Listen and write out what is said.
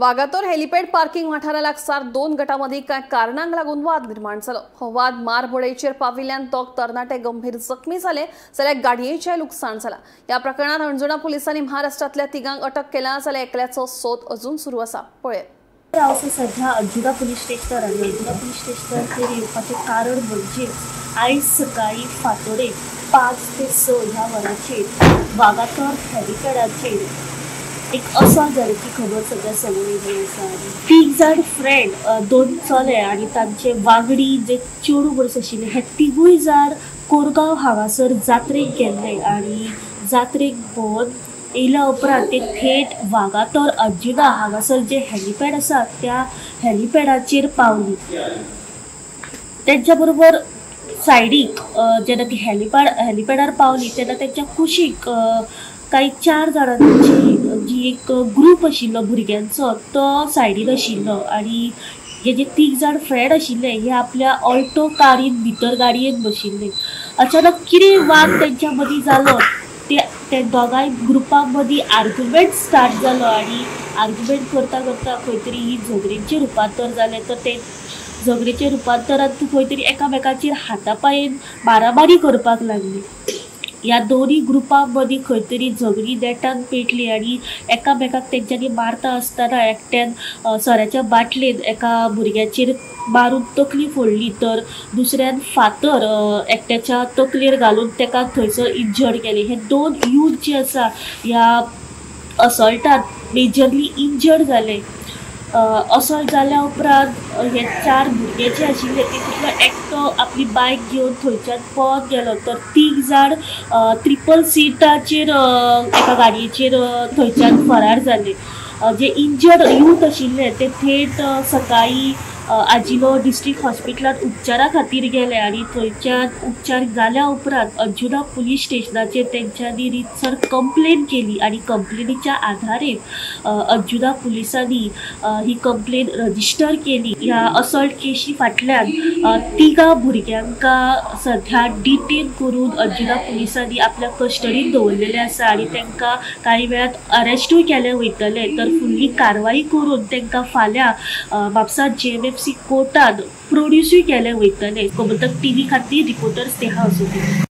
Vagator helipad parking वाठारा लागसार दोन गटांमदीं कांय कारणांक लागून वाद निर्माण जालो। हो वाद मारबडयचेर पाविल्ल्यान दोग तरणाटे गंभीर जखमी जाले जाल्यार गाडयेचें लुकसाण जालां। ह्या प्रकरणांत हणजूणा पुलिसांनी महाराष्ट्रांतल्या तिगांक अटक केल्या जाल्यार एकल्याचो सोद अजून सुरू आसा। पळयात। हांव सध्या अंजुना पुलीस स्टेशनार आनी अंजुना पुलीस स्टेशनाचेर येवपाचें कारण म्हणजे आयज सकाळीं फांतोडेर 5 ते 6 ह्या वरांचेर वागातोर हेलिपॅडाचेर एक असॉल्ट जाल्याची खबर सध्या समोर येयली आसा। 3 जाण फ्रेंड, 2 चले आनी तांचे वांगडी जे चेडूं बरोबर आशिल्ले हे तिगूय जाण कोरगांव हांगासर जात्रेक गेल्ले आनी जात्रेक भोंवन येयल्या उपरांत ते थेट वागातोर अंजुना हांगासर जे हेलिपॅड आसा त्या हेलिपॅडाचेर पावली। तेंच्या बरोबर सायडीक जेन्ना ती हेलिपॅडार पावली तेन्ना तेंच्या कुशीक कांय 4 जाणांची जी एक ग्रूप आशिल्लो भुरग्यांचो तो सायडीन आशिल्लो आनी हे जे 3 जाण फ्रेंड आशिल्ले हे आपल्या ऑल्टो कारीन भितर गाडयेन बशिल्ले। अचानक कितें वाद तेंच्या मदीं जालो ते दोगांय ग्रुपां मदीं आर्ग्युमेंट स्टार्ट जालो आनी आर्ग्युमेंट करता करता खंय तरी ही झगडींचें रुपांतर जालें। तर ते झगडीच्या रुपांतरांत खंय तरी एकामेकाचेर हातापायेन मारामारी करपाक लागली। ह्या दोनूय ग्रुपां मदीं खंय तरी झगडी नेटान पेटली आनी एकामेकाक तेंच्यांनी मारता आसतना एकट्यान सोऱ्याच्या बाटलेन एका भुरग्याचेर मारून तकली फोडली तर दुसऱ्यान फातर एकट्याच्या तकलेर घालून तेका थंयसर इंजर्ड केले। हे 2 यूथ जे आसा ह्या असॉल्टान मेजरली इंजर्ड जाले। असॉल्ट जाल्या उपरांत हे 4 भुरगे जे आशिल्ले तितूंतलो एकटो आपली बायक घेवन थंयच्यान पळत गेलो तर 3 जाण ट्रिपल सिटाचेर एका गाडयेचेर थंयच्यान फरार जाले। जे इंजर्ड यूथ आशिल्ले ते थेट सकाळीं आजिलो डिस्ट्रिक्ट हॉस्पिटलांत उपचारा खातीर गेले आनी थंयच्यान उपचार जाल्या उपरांत अंजुना पुलीस स्टेशनाचेर तेंच्यांनी रितसर कंप्लेन केली आनी कंप्लेनीच्या आधारेन अंजुना पुलिसांनी ही कंप्लेन रजिस्टर केली। ह्या असॉल्ट केशी फाटल्यान 3 भुरग्यांक सध्या डिटेन करून अंजुना पुलिसांनी आपल्या कस्टडीत दवरलेले आसा आनी तांकां कांय वेळात अरेस्टूय केले वयतले। तर फुडली कारवाई करून तांकां फाल्यां म्हापसा JMFC कोर्टात प्रोड्युसूय केले वयतले। गोमंतक टीव्ही खातीर रिपोर्टर स्नेहा असोती।